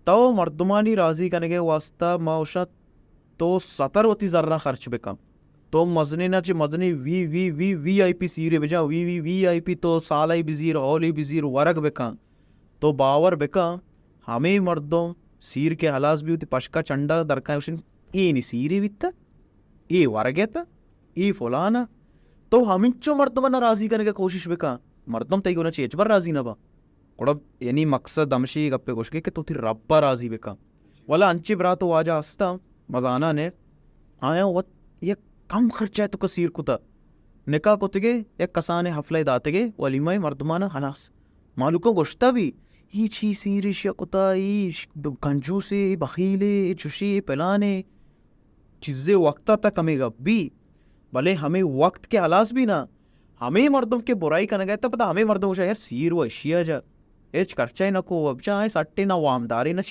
تو مردمانی راضی کنگ ءِ واستہ ما گوشاں تو ستر وتی زراں خرچ بکن، تو مزنینا چہ مزنیں وی وی وی وی آئی پی سیرے بجن، وی وی وی آئی پی تو سالے بزیر، ہولے بزیر، ورگ بکن، تو باور بکن ہمے مردم سیر کہ ہلاس بی وتی پشکا چنڈا درکاں گوشن اے نی سیرے بیتہ، اے ورگ ءَ تہ، اے فلان ءَ۔ تو ہمینچو مردماں راضی کنگ ءِ کوشش بکن، مردم تئی گونا چہ ہچبر راضی نہ باں۔ گڑا یعنی مقصد ہمشی گپے گوشگ کہ تو وتی رب ءَ راضی بکن۔ ولا انچیں برات و واجہ ہستاں، مزاناں نے، آیاں وت یک کم خرچہ ءِ توکا سیر کتہ، نکاح کتگے، یک کسانیں حفلہ داتگے، ولیمہ ءَ مردماناں ہلاس۔ مہلوکاں گوشتہ بی، اے چی سیر ایشی ءَ کتہ، اے ش-، کنجوسے، اے بخیلے، اے چشے، اے پلانے۔ چیزے وقت ءَ تک ہمے گپ بی، بلے ہمے وقت کہ ہلاس بی نا، ہمے مردم کہ برائی کنگ ءَ ات، پدا ہمے مردم گوشاں، یار سیر و اشی ءَ جا، ہچ خرچہ ءَ نہ کو، اب جا اے سٹے نہ وامدارے نہ چیز۔